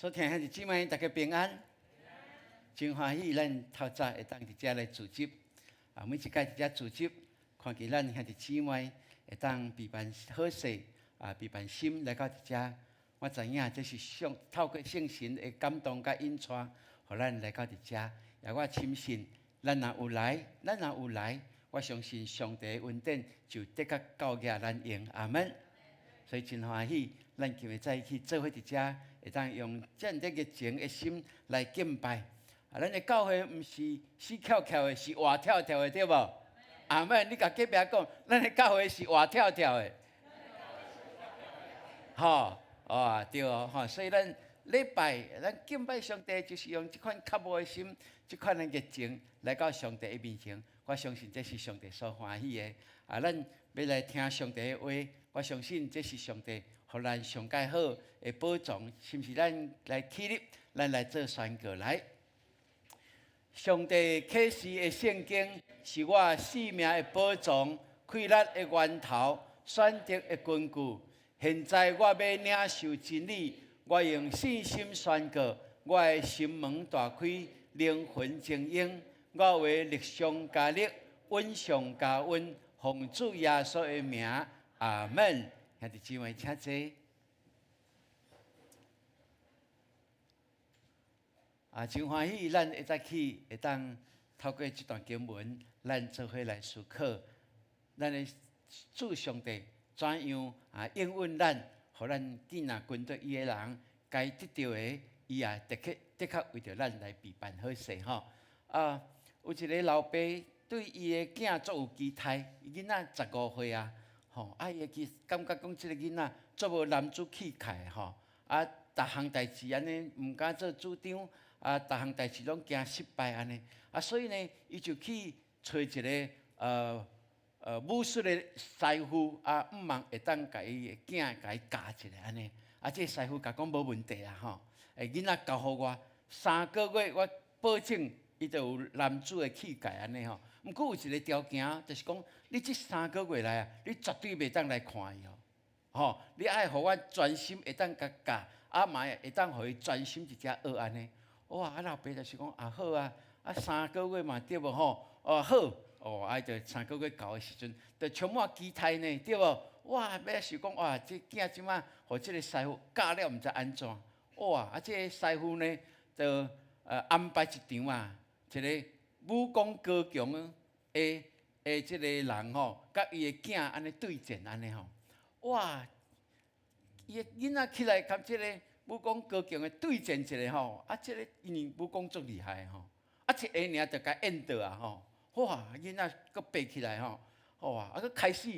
所聽兄弟姊妹，大家平安。真歡喜，咱透早會當佇遮來聚集。啊，每一擺佇遮聚集，看見咱兄弟姊妹會當備辦好勢，啊，備辦心來到佇遮。我知影這是上透過聖神的感動佮引帶，予咱來到佇遮。也我深信，咱若有來，咱若有來，我相信上帝的恩典就的確夠額咱用。阿門。所以真歡喜，咱今日早起做伙佇遮，會當用這樣熱情的心來敬拜。啊，咱的教會毋是死翹翹的，是活跳跳的，對無？阿門！你共隔壁講，咱的教會是活跳跳的。吼，哦，對哦，吼，所以咱禮拜咱敬拜上帝，就是用這款渴慕的心，這款的熱情來到上帝的面前。我相信這是上帝所歡喜的。啊，咱欲來聽上帝的話，我相信這是上帝予咱上蓋好的寶藏，是毋是？咱來起立，咱來做宣告來。上帝啟示的聖經是我性命的寶藏，氣力的源頭，選擇的根據。現在我欲領受真理，我用信心宣告，我的心門大開，靈魂精英，我話力上加力，恩上加恩，奉主耶穌的名，阿門。兄弟姊妹，請坐。啊，真歡喜，咱一早起會當透過這段經文，咱做伙來思考，咱的主上帝怎樣啊應允咱，予咱囝若跟綴伊的人，該得著的，伊也的確的確為著咱來備辦好勢吼。啊，有一个老爸對伊的囝足有期待，伊囡仔15歲啊，吼，啊，伊會記感覺講這个囡仔足無男子氣概吼，啊，逐項代誌按呢毋敢做主張。啊，逐項代誌攏驚失敗按呢，啊，所以呢，伊就去揣一个武術的師傅，啊，向望會當共伊的囝共伊教一下按呢。啊，這个師傅共講無問題啦吼，欸，囡仔交予我，3個月我保證伊就有男子的氣概按呢吼。毋過有一个條件，就是講你這三個月內啊，你絕對袂當來看伊哦，吼，你愛予我專心會當共教，啊嘛會當予伊專心佇遮學按呢。哇！啊老爸就是講啊好啊，啊三個月嘛對無吼？哦好，哦啊就三個月到的時陣，就充滿期待呢，對無？哇！欲想講哇，這囝這馬予這个師傅教了毋知按怎？哇！啊這个師傅呢，就安排一場啊，一个武功高強的這个人吼，佮伊的囝按呢對戰按呢吼。哇！伊的囡仔起來佮這个武功高強的對戰一下吼，啊，這个因為武功足厲害吼，啊，一下爾就共按倒啊吼，哇，囡仔閣爬起來吼，哇，啊，閣開始，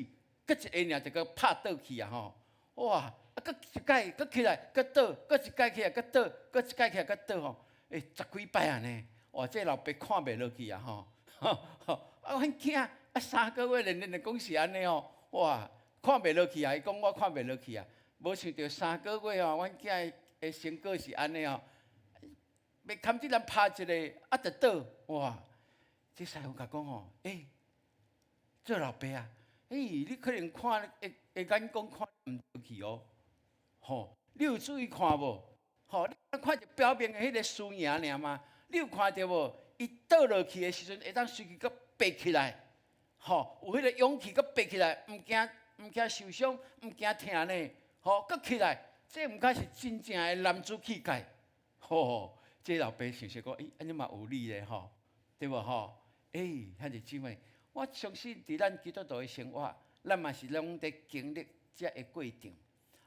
閣一下爾就閣拍倒去啊吼，哇，啊，閣一擺閣起來，閣倒，閣一擺起來，閣倒，閣一擺起來，閣倒吼，欸，十幾擺按呢，哇，這老爸看袂落去啊吼，啊，阮囝啊三個月連連就講是按呢吼，哇，看袂落去啊，伊講我看袂落去啊。無想著三個月吼，阮囝的成果是按呢吼，欲堪這人拍一个啊，就倒哇！這師傅共講吼，欸，做老爸啊，欸，你可能看的的眼光看毋對去哦，吼，你有注意看無？吼，你看著表面的彼个輸贏爾嗎？你有看著無？伊倒落去的時陣，會當隨時閣爬起來，吼，有彼个勇氣閣爬起來，毋驚毋驚受傷，毋驚疼呢。吼，閣起來，這毋敢是真正的男子氣概。吼，這老爸想說講，欸，按呢嘛有理咧吼，對無吼？欸，兄弟姊妹，我相信佇咱基督徒的生活，咱嘛是攏佇經歷這个過程。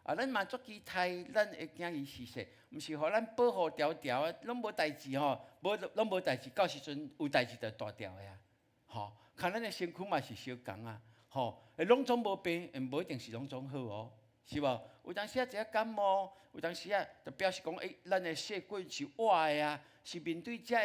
啊，咱嘛足期待咱的囝兒是說，毋是予咱保護牢牢，攏無代誌吼，無攏無代誌，到時陣有代誌就大條的啊。吼，看咱的身軀嘛是相仝啊，吼，攏總無病，無一定是攏總好哦。是無？有當時啊，一下感冒，有當時啊，就表示講，欸，咱的細菌是活的啊，是面對這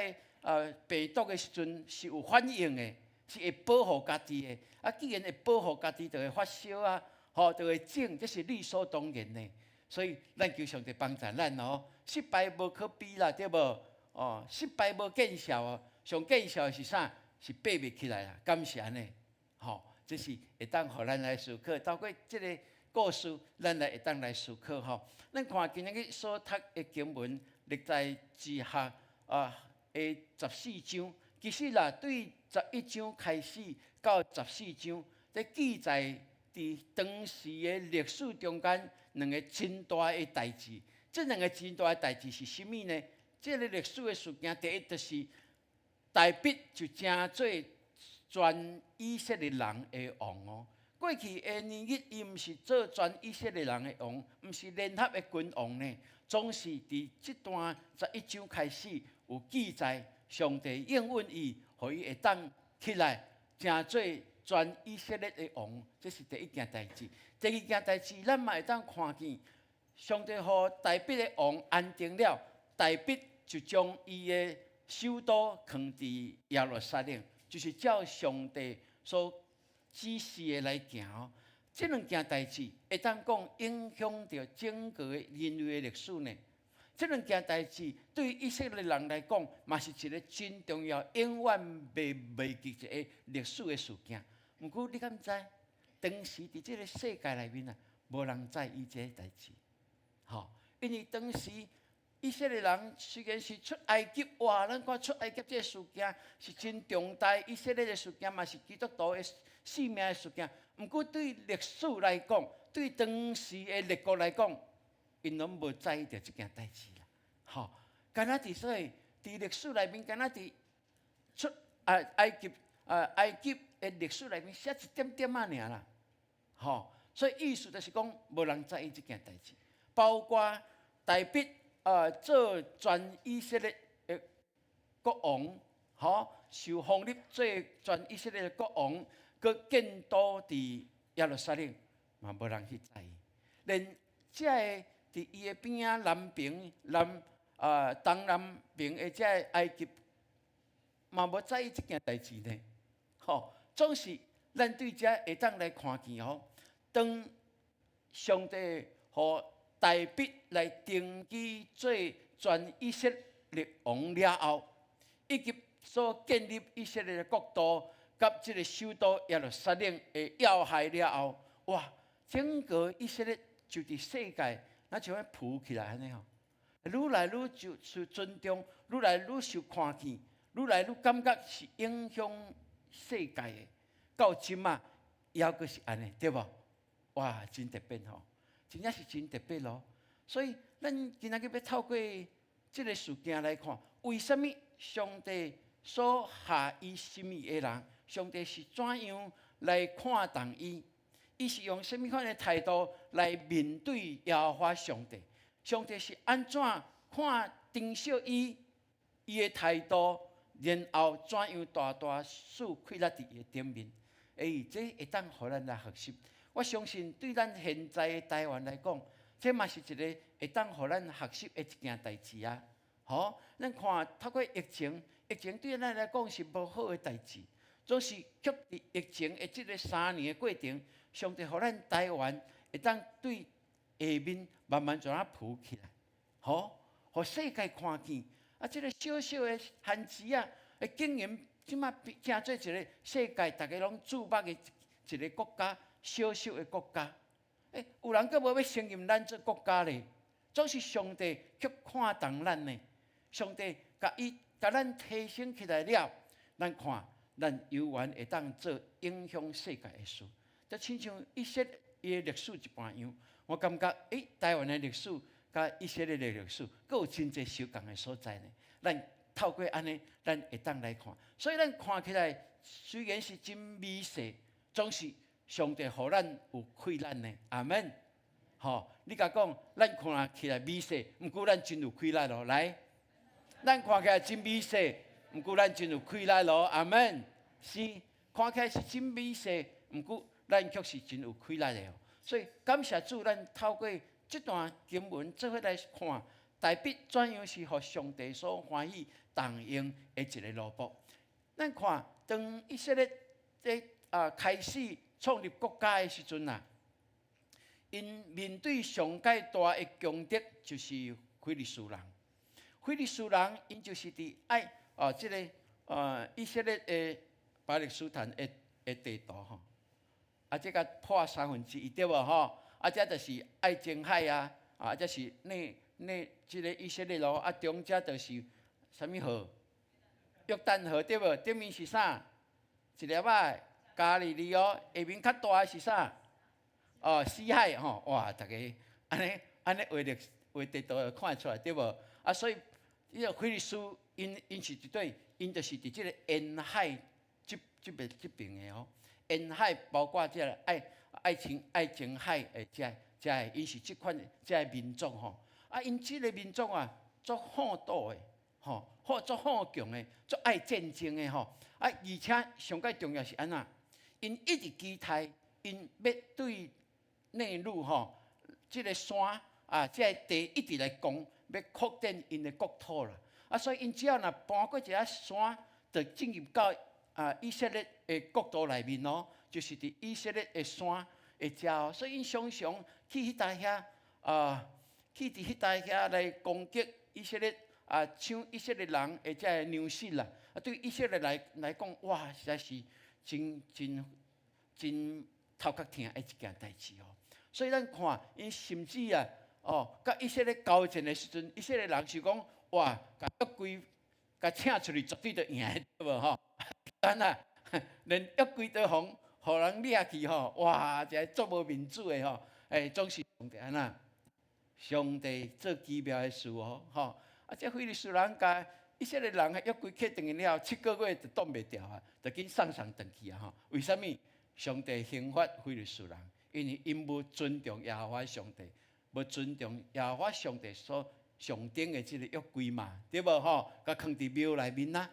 个病毒的時陣是有反應的，是會保護家己的。啊，既然會保護家己，就會發燒啊，吼，就會腫，這是理所當然的。所以，咱求上帝幫助咱哦。失敗無可比啦，對無？哦，失敗無見笑哦，上見笑的是啥？是爬袂起來啦，敢是按呢？吼，這是會當予咱來思考。透過這个。故事，咱來會當來思考吼。咱看今仔日所讀的經文，歷代志下啊的十四章，其實啦，對11章開始到十四章，咧記載佇當時的歷史中間兩个真大的代誌。這兩个真大的代誌是啥物呢？這个歷史的事件，第一就是大衛就成做全以色列人的王哦。過去的年日，伊毋是做全以色列人的王，毋是聯合的君王呢。總是佇這段十一章開始有記載，上帝應允伊，予伊會當起來成做全以色列的王。這是第一件代誌。第二件代誌，咱嘛會當看見上帝予大衛的王安定了，大衛就將伊的首都囥佇耶路撒冷，就是照上帝所指示的來行哦。這兩件代誌會當講影響著整個人類的歷史呢。這兩件代誌對以色列人來講，嘛是一个真重要、永遠袂袂記一个歷史的事件。毋過你敢知？當時佇這个世界內面啊，無人在意這个代誌，吼，因為當時以色列人雖然是出埃及，哇！咱看出埃及這个事件是真重大，以色列的事件嘛是基督徒的性命的事件。毋過對歷史來講，對當時的列國來講，𪜶攏無在意著這件代誌啦。吼，敢若佇說佇歷史內面，敢若佇出啊埃及啊埃及的歷史內面寫一點點仔爾啦。吼，所以意思就是講，無人在意這件代誌，包括大衛啊做全以色列的國王，吼，受封立做全以色列的國王，閣建都佇耶路撒冷，嘛無人去在意。連這个佇伊的邊仔南邊南啊東南邊的這个埃及，嘛無在意這件代誌呢。吼，總是咱對這會當來看見吼，當上帝予大衛來登基做全以色列王了後，以及所建立以色列的國度，佮這个首都耶路撒冷的要害了後，哇！整個以色列就佇世界，若像按浮起來按呢吼，愈來愈就受尊重，愈來愈受看見，愈來愈感覺是影響世界的。到這馬猶閣是按呢，對無？哇，真特別吼，真正是真特別咯。所以，咱今仔日欲透過這个事件來看，為啥物上帝所下伊心意的人，上帝是怎樣來看重伊？伊是用啥物款的態度來面對耶和華上帝？上帝是按怎看珍惜伊？伊的態度，然後怎樣大大賜氣力佇伊的頂面？欸，這會當予咱來學習。我相信對咱現在的台灣來講，這嘛是一个會當予咱學習的一件代誌啊！吼，咱看透過疫情，疫情對咱來講是無好的代誌，總是卻佇疫情的這个3年的過程，上帝予咱台灣會當對下面慢慢怎啊浮起來，吼，予世界看見啊！這个小小的番薯仔，會竟然這馬變成做一个世界逐家攏注目的一个國家，小小的國家。欸，有人閣無欲承認咱做國家咧，總是上帝卻看重咱呢。上帝共伊共咱提升起來了，咱看咱猶原會當做影響世界的事。就親像以色列的歷史一般樣，我感覺欸，台灣的歷史佮以色列的歷史，閣有真濟相仝的所在呢。咱透過按呢，咱會當來看，所以咱看起來雖然是真微細，總是上帝予咱有氣力呢。阿門。吼，你共講，咱看起來微細，毋過咱真有氣力咯。來，咱看起來真微細，毋過咱真有氣力咯。阿門。是，看起來是真微細，毋過咱卻是真有氣力的哦。所以感謝主，咱透過這段經文做伙來看，大衛怎樣是予上帝所歡喜重用的一个奴僕。咱看，當以色列咧啊開始創立國家的時陣啊，𪜶面對上蓋大的強敵就是非利士人。非利士人，𪜶就是佇愛哦，這个以色列的巴勒斯坦的地圖吼，啊，這个破三分之一對無吼？啊，這就是愛琴海啊，啊，這是內內這个以色列咯，啊，中間就是啥物河？約旦河對無？頂面是啥？一粒仔加利利哦，下面較大的是啥？哦，死海吼，哇！逐家按呢按呢畫咧畫地圖就看會出來對無？啊，所以這个非利士𪜶𪜶是佇佗，𪜶就是佇這个沿海這這邊這邊的哦。沿海包括這个愛愛琴愛琴海的這這个，𪜶是這款這个民族吼。啊，𪜶這个民族啊，足好鬥的，吼，好足好強的，足愛戰爭的吼。啊，而且上蓋重要是按怎？𪜶一直期待，𪜶欲對內陸吼，這个山啊，這个地一直來攻，欲擴展𪜶的國土啦。啊，所以𪜶只要若搬過一个山，就進入到啊以色列的國土內面咯，就是佇以色列的山的遮哦。所以𪜶常常去彼搭遐啊，去佇彼搭遐來攻擊以色列啊，搶以色列人的這个糧食啦。啊，對以色列來來講，哇，實在是真真真頭殼疼的一件代誌哦。所以咱看，𪜶甚至啊，哦，佮以色列交戰的時陣，以色列人是講，哇，共約櫃共請出去，絕對就贏，對無吼？按怎，連約櫃都予予人掠去吼，哇，這個足無面子的吼，欸，總是上帝按怎？上帝做奇妙的事哦，吼！啊，這非利士人共以色列人的約櫃揢轉去了後，7個月就擋袂牢啊，就緊送送轉去啊，吼！為啥物？上帝刑罰非利士人，因為𪜶無尊重耶和華上帝，無尊重耶和華上帝所上頂的這个約櫃嘛，對無吼？共囥佇廟內面啦，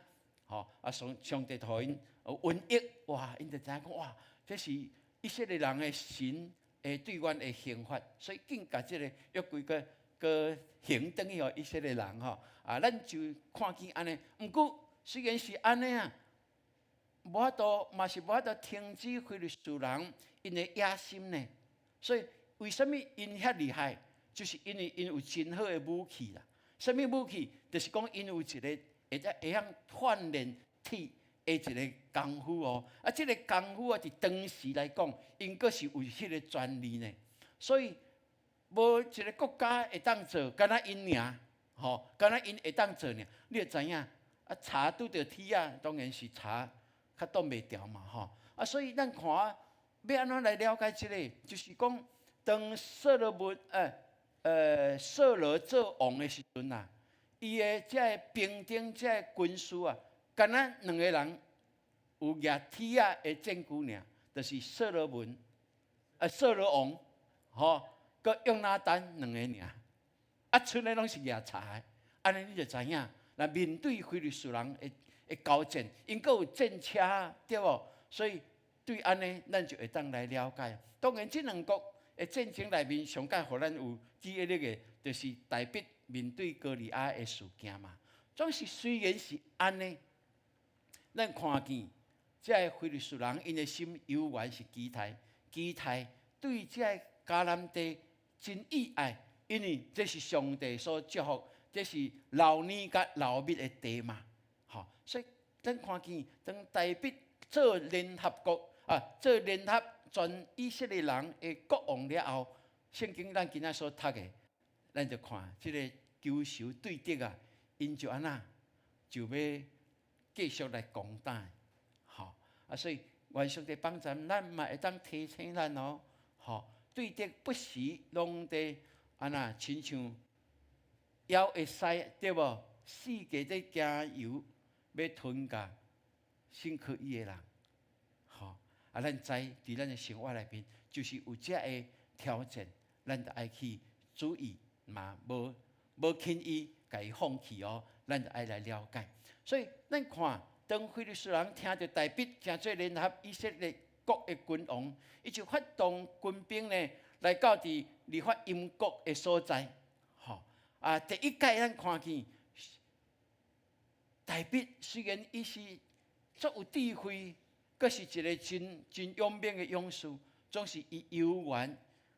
吼！啊，上上帝予𪜶瘟疫，哇！𪜶就知影講，哇，這是以色列人的神會對阮的刑罰，所以緊共這个約櫃閣閣還轉去予以色列人吼。啊，咱就看見按呢，毋過雖然是按呢啊，無法度嘛是無法度停止非利士人𪜶的野心呢。所以為啥物𪜶遐厲害？就是因為𪜶有真好的武器啦。啥物武器？就是講𪜶有一个會當會曉鍛煉鐵的一个功夫哦。啊，這个功夫啊，佇當時來講，𪜶閣是有彼个專利呢。所以無一个國家會當做，敢若𪜶爾，吼，敢若𪜶會當做爾。你就知影，啊，柴拄著鐵仔，當然是柴較擋袂牢嘛，吼。啊，所以咱看欲按怎來了解這个，就是講當所羅門，掃羅做王的時陣啊，伊的這个兵丁、這个軍師啊，敢若兩個人有舉鐵仔的證據爾，就是所羅門，啊，掃羅王，吼，閣約拿單兩個爾，啊，賰的攏是舉柴的，按呢你就知影，若面對非利士人的的交戰，𪜶閣有戰車，對無？所以對按呢，咱就會當來了解。當然，這兩國的戰爭內面，上蓋予咱有記憶力的，就是大衛面對歌利亞的事件嘛。總是雖然是按呢，咱看見這个非利士人𪜶的心猶原是期待，期待對這个迦南地真意愛，因為這是上帝所祝福，這是流奶佮流蜜的地嘛。吼，所以咱看見當大衛做聯合國啊，做聯合全以色列人的國王了後，聖經咱今仔所讀的，咱就看這个仇仇對敵啊，𪜶就按怎，就欲繼續來攻打，吼啊！所以願上帝幫助咱嘛會當提醒咱哦，吼，對敵不時攏佇按怎，親像枵的獅對無？四界佇行遊，欲吞共信靠伊的人，吼啊！咱知佇咱的生活內面，就是有這个挑戰，咱著愛去注意，嘛無無輕易共伊放棄哦。咱著愛來了解。所以咱看，當非利士人聽著大衛成做聯合以色列國的君王，伊就發動軍兵呢，來到佇利法因谷的所在，吼啊！第一擺咱看見大衛雖然伊是足有智慧，閣是一个真真勇猛的勇士，總是伊猶原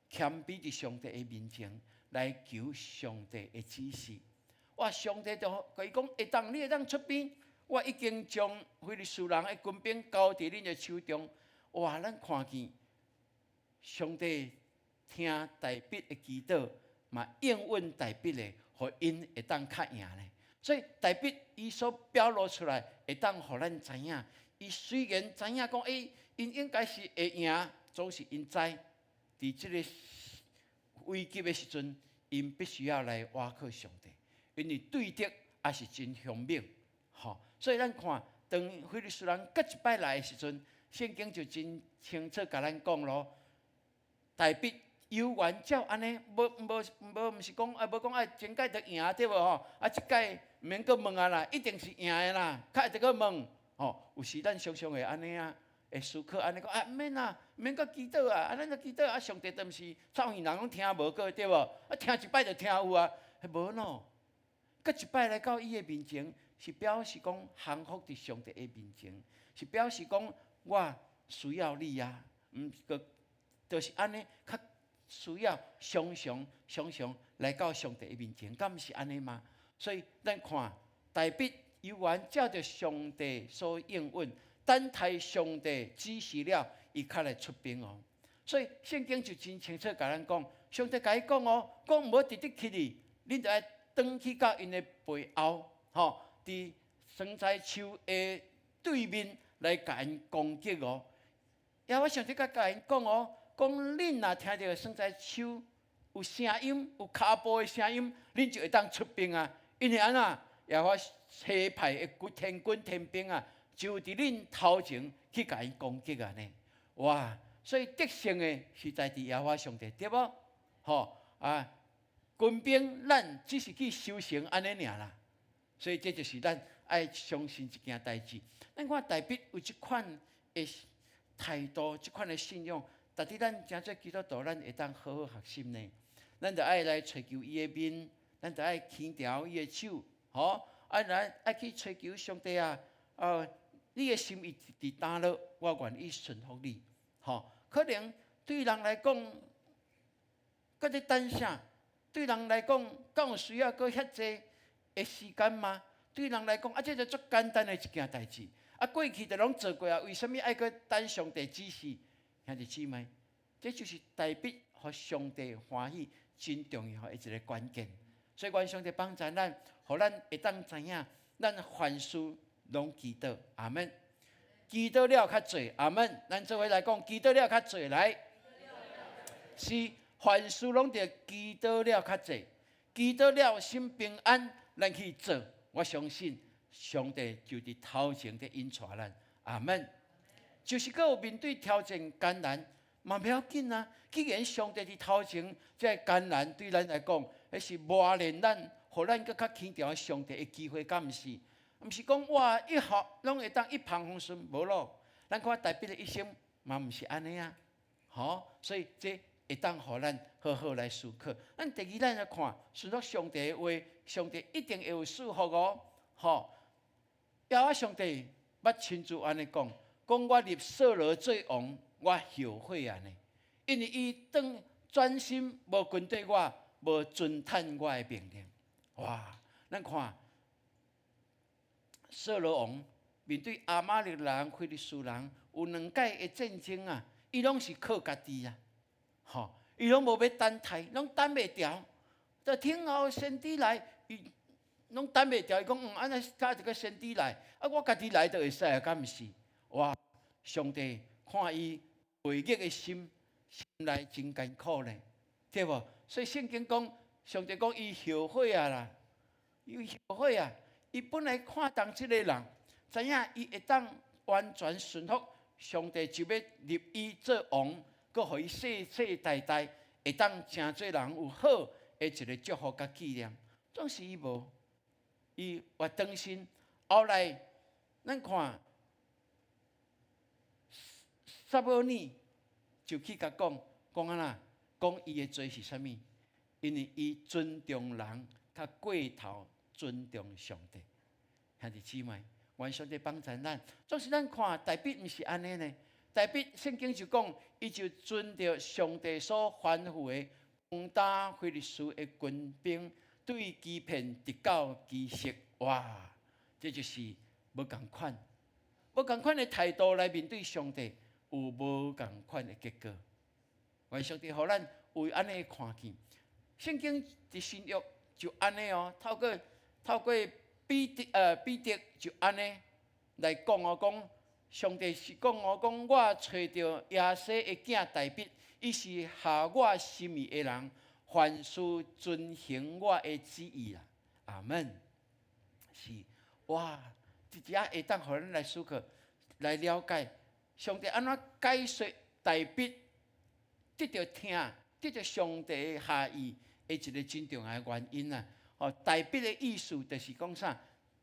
謙卑佇上帝的面前來求上帝的指示。哇！上帝就共伊講：會當，你會當出兵，我已經將非利士人的軍兵交佇恁的手中。哇！咱看見上帝聽大衛的祈禱，嘛應允大衛的，予𪜶會當較贏呢。所以大衛伊所表露出來，會當予咱知影。伊雖然知影講，欸，𪜶應該是會贏，總是𪜶知，佇這个危急的時陣，𪜶必須要來倚靠上帝，因為對敵也是真兇猛，吼。所以咱看，當非利士人閣一擺來的時陣，聖經就真清楚共咱講囉。大衛猶原照按呢，無無無，毋是講啊，無講啊，前擺就贏對無吼？啊，這擺毋免閣問啊啦，一定是贏的啦，較會閣問吼。有時咱常常會按呢啊，會思考按呢講啊，毋免啦，毋免閣祈禱啊，啊，咱就祈禱啊，上帝都毋是草耳人攏聽無過對無？啊，聽一擺就聽有啊，無喏。閣一擺來到伊的面前，是表示講降服佇上帝的面前，是表示講我需要你啊，毋閣就是按呢，較需要常常常常來到上帝的面前，敢毋是按呢嗎？所以咱看大衛猶原照著上帝所應允，等待上帝指示了，伊較來出兵哦。所以聖經就真清楚共咱講，上帝共伊講哦，講毋好直直去哩，恁著愛轉去到𪜶的背後，吼，佇桑棑樹的對面來共𪜶攻擊哦。耶和華上帝閣共𪜶講哦，講恁若聽著桑棑樹有聲音，有跤步的聲音，恁就會當出兵啊。因為按怎？耶和華差派的天軍天兵啊，就佇恁頭前去共𪜶攻擊啊呢。哇！所以得勝的是在佇耶和華上帝，對無？吼啊！軍兵咱只是去守城按呢爾啦。所以這就是咱愛相信一件代誌。咱看大衛有這款的態度，這款的信仰，值得咱成做基督徒，咱會當好好學習呢。咱著愛來揣求伊的面，咱著愛牽牢伊的手，吼！啊，來愛去揣求上帝啊！啊，你的心意佇佗落，我願意順服你，吼。可能對人來講，閣咧等啥？對人來講，敢有需要閣遐濟的時間嗎？對人來講，啊，這就足簡單的一件代誌。啊，過去就攏做過啊，為啥物愛閣等上帝指示？兄弟姊妹，這就是大衛予上帝歡喜真重要的一个關鍵。所以，願上帝幫助咱，予咱會當知影，咱凡事攏祈禱，阿門。祈禱了較濟，阿門。咱做伙來講，祈禱了較濟來。是凡事攏著祈禱了較濟，祈禱了心平安，咱去做。我相信上帝就佇頭前佇引帶咱，阿門。就是閣有面對挑戰艱難，嘛袂要緊啊。既然上帝佇頭前，這个艱難對咱來講，彼是磨練咱，予咱閣較牽牢上帝的機會，敢毋是？毋是講哇，一學攏會當一帆風順，無咯。咱看大衛的一生嘛，毋是按呢啊，吼。所以這會當予咱好好來思考。咱第二，咱來看，順服上帝的話，上帝一定會有賜福哦，吼。耶和華上帝捌親自按呢講，講我立掃羅做王，我後悔按呢，因為伊當專心無跟綴我，無遵趁我的命令。哇！咱看掃羅王面對亞瑪力人、非利士人有兩擺的戰爭啊，伊攏是靠家己啊，吼，伊攏無欲等待，攏等袂牢，就聽候先知來，伊攏等袂牢，伊講按呢敲一个先知來，啊，我家己來就會使啊，敢毋是？哇！上帝看伊背逆的心，心內真艱苦呢，對無？所以聖經講，上帝講伊後悔啊啦，伊後悔啊！伊本來看重這个人，知影伊會當完全順服上帝，就欲立伊做王，閣予伊世世代代會當成做人有好的一个祝福佮紀念。總是伊無，伊活轉身。後來咱看撒母耳就去共講，講按怎？講伊的罪是啥物？因為伊尊重人，較過頭尊重上帝。兄弟姊妹，願上帝幫助咱。總是咱看大衛毋是按呢呢？大衛聖經就講，伊就遵著上帝所吩咐的，攻打非利士的軍兵，對基遍直到基色。哇！這就是無仝款，無仝款的態度來面對上帝，有無仝款的結果。願上帝予咱有有按呢看見。聖經佇新約就按呢哦，透過彼得就按呢來講哦，講上帝是講哦，講我揣著耶西的囝大衛，伊是合我心意的人，凡事遵行我的旨意啦。阿門。是哇，佇遮會當予咱來思考，來了解上帝按怎解說大衛得著疼，得著上帝的下意的一个真重要的原因啊！吼，大衛的意思就是講啥？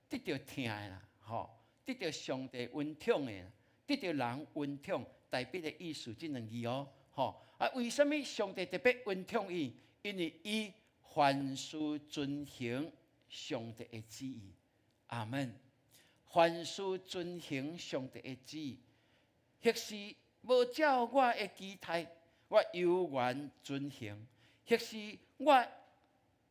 得著疼的啦，吼，得著上帝恩寵的，得著人恩寵。大衛的意思這兩字哦，吼啊，為啥物上帝特別恩寵伊？因為伊凡事遵行上帝的旨意。阿門。凡事遵行上帝的旨意，或是無照我的期待，我猶原遵行；或是我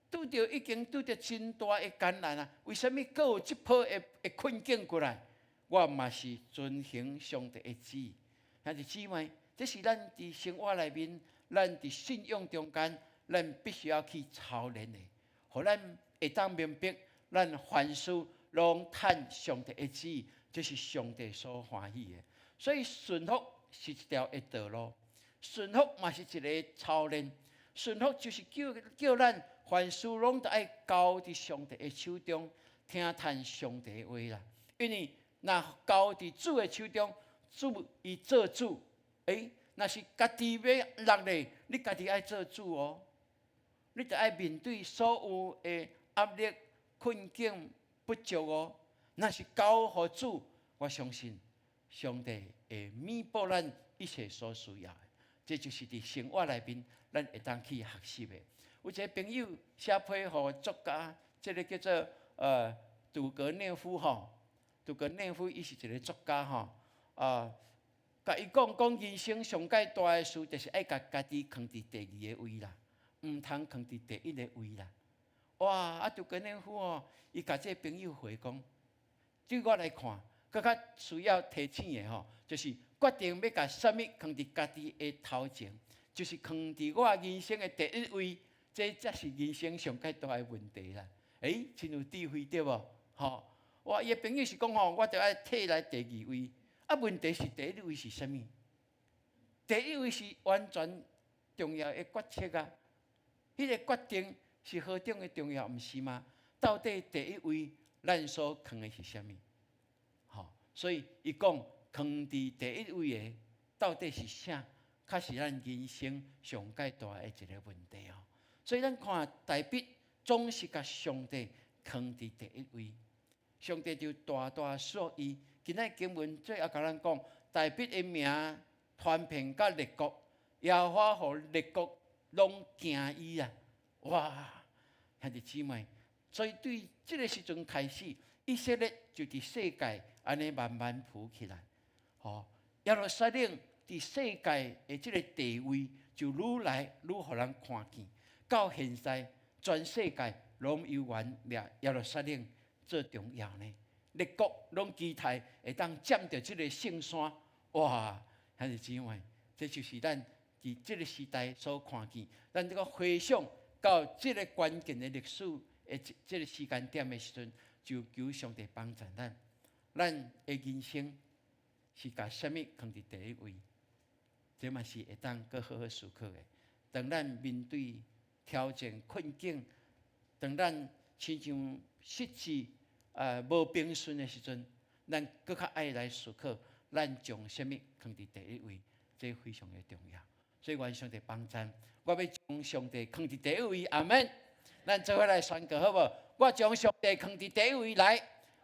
拄著已經拄著真大的艱難啊，為啥物閣有這波的困境過來？我嘛是遵行上帝的旨意。兄弟姊妹，這是咱佇生活內面，咱佇信仰中間，咱必須要去操練的，予咱會當明白，咱凡事攏趁上帝的旨意，這是上帝所歡喜的。所以順服是一條的道路，順服嘛是一个操練。順服就是叫咱凡事攏著愛交佇上帝的手中，聽趁上帝的話啦。因為若交佇主的手中，主伊做主。欸，若是家己欲落咧，你家己愛做主哦。你著愛面對所有的壓力、困境、不足哦。若是交予主，我相信上帝會彌補咱一切所需要的。這就是佇生活內面，咱會當去學習的。有一个朋友寫批予作家，這个叫做屠格涅夫吼。屠格涅夫伊是一个作家吼，啊，共伊講講人生上蓋大的事，就是愛共家己囥佇第二个位啦，毋通囥佇第一个位啦。哇！啊，屠格涅夫哦，伊共這个朋友回講，對我來看，閣較需要提醒的吼，就是決定欲共啥物囥佇家己的頭前，就是囥佇我人生的第一位，這才是人生上蓋大的問題啦。欸，真有智慧對無？吼！哇！伊的朋友是講吼，我著愛退來第二位。啊，問題是第一位是啥物？第一位是完全重要的決策啊！彼个決定是何等的重要，毋是嗎？到底第一位咱所囥的是啥物？吼！所以伊講囥佇第一位的到底是啥？較是咱人生上蓋大的一个問題哦。所以咱看大衛總是共上帝囥佇第一位，上帝就大大賜福伊。今仔經文最後共咱講，大衛的名傳遍到列國，耶和華予列國攏驚伊啊！哇，兄弟姊妹，所以對這个時陣開始，以色列就佇世界按呢慢慢浮起來。吼，耶路撒冷佇世界的這个地位就愈來愈予人看見。到現在，全世界攏猶原掠耶路撒冷做重要呢。列國攏期待會當佔著這个聖山。哇，兄弟姊妹，這就是咱佇這个時代所看見。咱這个回想到這个關鍵的歷史的這个時間點的時陣，就求上帝幫助咱。咱的人生是共啥物囥佇第一位？這嘛是會當閣好好思考的。當咱面對挑戰困境，當咱親像失志、無平順的時陣，咱閣較愛來思考，咱將啥物囥佇第一位，這非常的重要。所以願上帝幫贊，我欲將上帝囥佇第一位，阿門。咱做伙來宣告好無？我將上帝囥佇第一位來，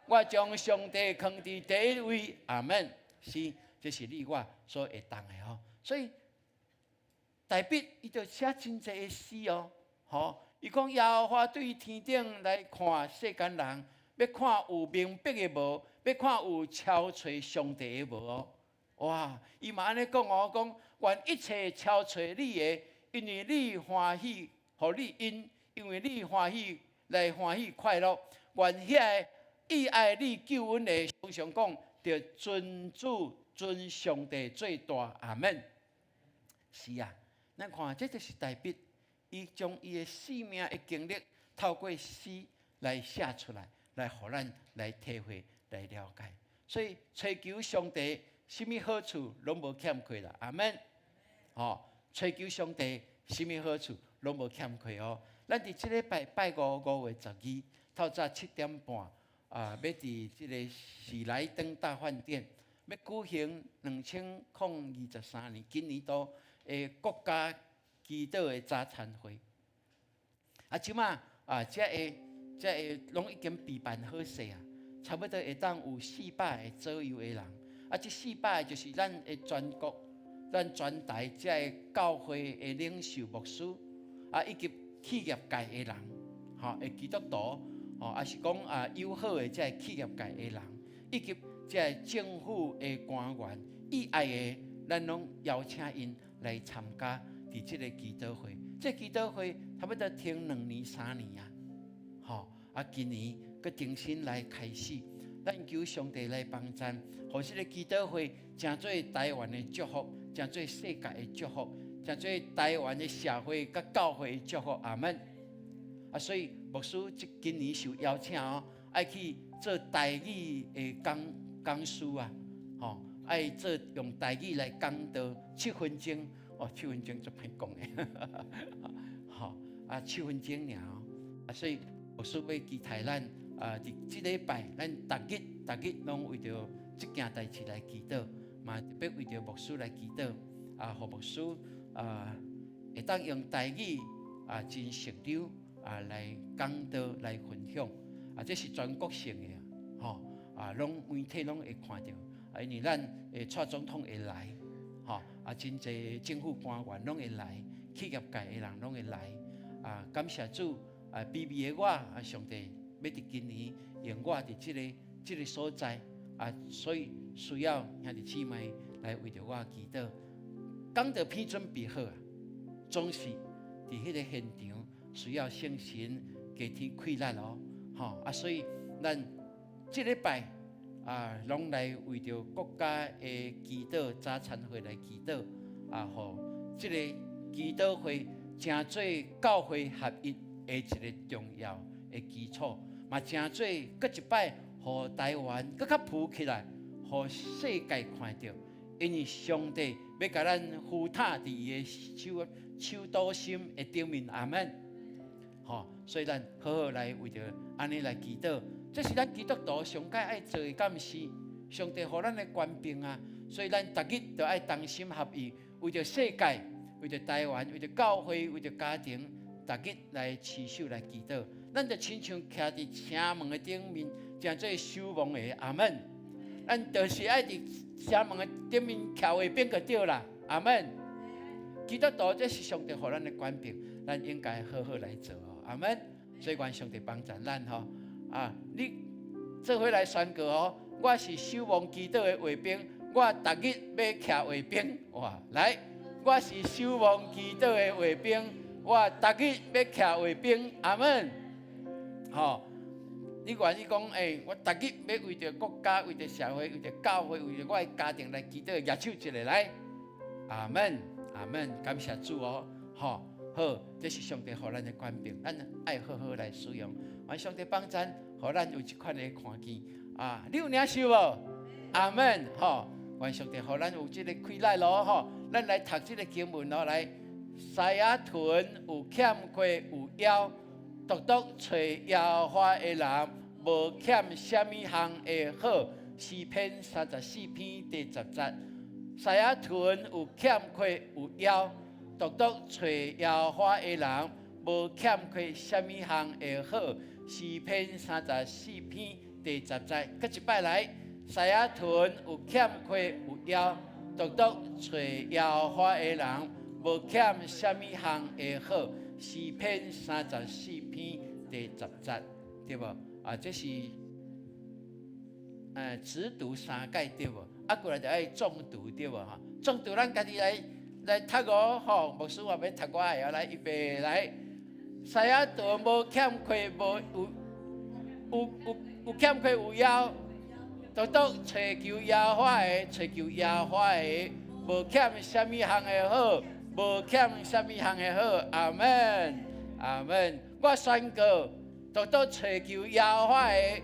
我將上帝囥佇第一位，阿門。是，這是你我所會當的吼。所以大衛伊就寫真濟的詩哦，吼！伊講耶和華對天頂來看世間人，欲看有明白的無，欲看有撨揣上帝的無哦。哇！伊嘛按呢講哦，講願一切撨揣你的，因為你歡喜，予你𪜶，因為你歡喜來歡喜快樂。願遐个意愛你救恩的，常常講，著尊主尊上帝做大，阿門。是啊，咱看，這就是大衛，伊將伊的生命的經歷透過詩來寫出來，來予咱來體會、來了解。所以揣求上帝，啥物好處攏無欠缺啦。阿門。吼，揣求上帝，啥物好處攏無欠缺哦。咱佇這禮拜拜五5月12，透早7點半啊，欲佇這个喜來登大飯店，欲舉行2023年今年度的國家祈禱的早餐會。啊，這馬啊，這個攏已經備辦好勢啊，差不多會當有400個左右的人。啊，這四百個就是咱的全國、咱全台這个教會的領袖牧師，啊，以及企業界的人，吼，的基督徒，吼，抑是講啊友好的這个企業界的人，以及這个政府的官員，意愛的，咱攏邀請𪜶來參加佇這个祈禱會。這祈禱會差不多停2年3年啊，吼，啊，今年閣重新來開始，咱求上帝來幫贊，予這个祈禱會成做台灣的祝福，成做世界的祝福，成做台灣的社會佮教會的祝福。阿門。啊，所以牧師這今年受邀請哦，愛去做台語的講講師啊，吼，愛做用台語來講道7分鐘，哦，七分鐘足歹講的，吼，啊，七分鐘爾，啊，所以牧師欲期待咱啊，佇這禮拜，咱逐日逐日攏為著這件代誌來祈禱，嘛特別為著牧師來祈禱，啊，予牧師啊，會當用台語啊，真熟溜啊來講道來分享，啊，這是全國性的，吼，啊，攏媒體攏會看著，啊，因為咱的蔡總統會來，吼，啊，真濟政府官員攏會來，企業界的人攏會來，啊，感謝主，啊，卑微的我，啊，上帝欲佇今年用我佇這个所在，啊，所以需要兄弟姊妹來為著我祈禱。講道片準備好啊，總是佇彼个現場需要聖神加添氣力哦，吼啊，所以咱這禮拜啊，攏來為著國家的祈禱早餐會來祈禱啊，予這个祈禱會成做教會合一的一个重要的基礎，嘛成做閣一擺，予台灣閣較浮起來，予世界看著，因為上帝欲共咱扶塔佇伊的手手刀心的頂面，阿門。吼，所以咱好好來為著按呢來祈禱，這是咱基督徒上蓋愛做的敢是？上帝予咱的權柄啊，所以咱逐日都愛同心合意，為著世界，為著台灣，為著教會，為著家庭，逐日來持守來祈禱。咱就親像徛佇城門的頂面，成做守望的，阿門。咱就是愛佇城門的頂面徛衛兵就對啦，阿門。基督徒這是上帝予咱的權柄，咱應該好好來做哦，阿門。所以願上帝幫助咱吼，啊，你做伙來宣告哦，我是守望祈禱的衛兵，我逐日欲徛衛兵，哇，來，我是守望祈禱的衛兵，我逐日欲徛衛兵，阿門。吼，你願意講，欸，我逐日欲為著國家、為著社會、為著教會、為著我的家庭來祈禱，舉手一下來，阿門，阿門，感謝主哦，吼，好，這是上帝予咱的權柄，咱愛好好來使用。願上帝幫贊，予咱有這款的看見啊！你有領受無？阿門，吼！願上帝予咱有這个氣力咯，吼！咱來讀這个經文咯，來，獅仔豚有欠缺有枵，獨獨揣耶和華的人，無欠啥物項的好。詩篇34篇第10節，獅仔豚有欠缺有枵，獨獨揣耶和華的人，無欠缺啥物項的好。詩篇34篇第10節，閣一擺來，獅仔豚有欠缺有枵，獨獨揣耶和華的人，無欠啥物項的好。詩篇34篇第10節，對無？啊，這是直讀三擺對無？啊，過來就愛誦讀對無？哈，誦讀咱家己來來讀哦，吼，牧師話欲讀我的，來預備來。獅仔豚無欠缺，無有有有有欠缺有枵，獨獨揣求耶和華的，揣求耶和華的，無欠啥物項的好，無欠啥物項的好。阿門，阿門。我宣告，獨獨揣求耶和華的，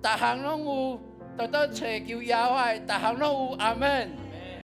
逐項攏有；獨獨揣求耶和華的，逐項攏有。阿門。